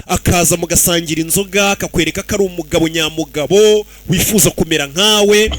Akaza mugasangira inzoga, akakwereka ko ari umugabo nyamugabo wifuza kumera nkawe.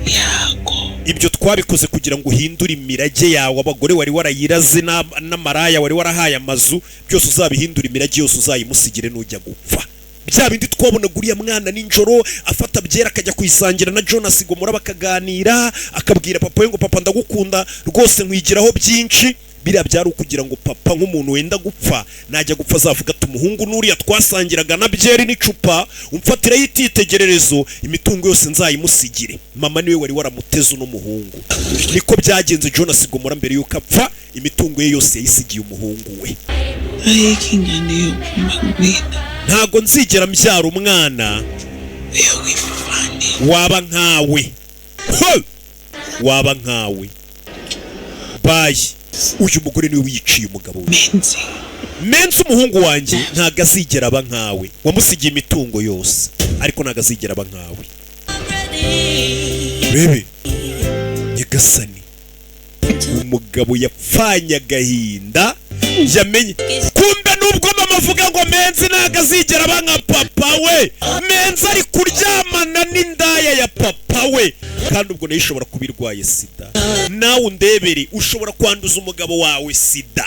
Yakho. Ibyo twabikoze kugira ngo uhindure imirage yawe. Abagore wari warayiraze n'amaraya wari warahaye amazu, byose uzabihindure imirage yose, uzayimusigire nujya gupfa. Bya bindi twabonaga uriya mwana nijoro afata byera akajya kuyisangira na Jonas Gomora, bakaganira, akabwira papa we ngo: "Papa, ndagukunda rwose, nkwigiraho byinshi." Biriya byari ukugira ngo papa, nk'umuntu wenda gupfa, najya gupfa azavuga ati: "Umuhungu n'uriya twasangiraga na byeri n'icupa, umfatiraho icyitegererezo, imitungo yose nzayimusigire." Mama niwe wari waramuteze uno muhungu. Niko byagenze. Jonas Gomora mbere y'uko apfa, imitungo ye yose yayisigiye umuhungu we. Ayikho ingane yophuma kumina Ntago nzigera mbyara umwana eyokwifane. waba nkawe. Ho! Waba nkawe. Bayi, uyu mugore niwe wiyiciye umugabo we. Menzi. Mensi, umuhungu wanjye, ntago azigera aba nkawe. Wamusigiye imitungo yose, ariko ntago azigera aba nkawe. Rebe nyagasani, umugabo yapfanye agahinda yamenye. Kumbe nubwo mama avuga ngo Menzi ntago azigera aba nka papa we, Menzi ari kuryamana n'indaya ya papa we, kandi ubwo nayo ishobora kuba irwaye sida. Nawe undebere, ushobora kwanduza umugabo wawe sida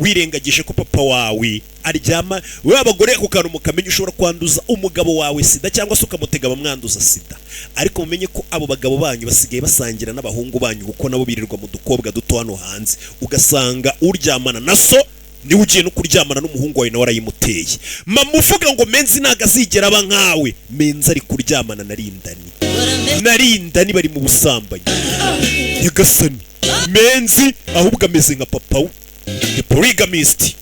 wirengagije ko papa wawe aryama. We abagore, ako kantu mukamenya, ushobora kwanduza umugabo wawe sida cyangwa se ukamutega bamwanduza sida. Ariko mumenye ko abo bagabo banyu basigaye basangira n'abahungu banyu, kuko nabo birirwa mu dukobwa duto hano hanze, ugasanga uryamana na so niwe ugiye no kuryamana n'umuhungu wawe, nawe arayimuteye. Mama uvuga ngo Menzi ntabwo azigera aba nkawe, Menzi ari kuryamana na Rindani, na Rindani bari mu busambanyi. Nyagasani, Menzi ahubwo ameze nka papa we, the polygamist.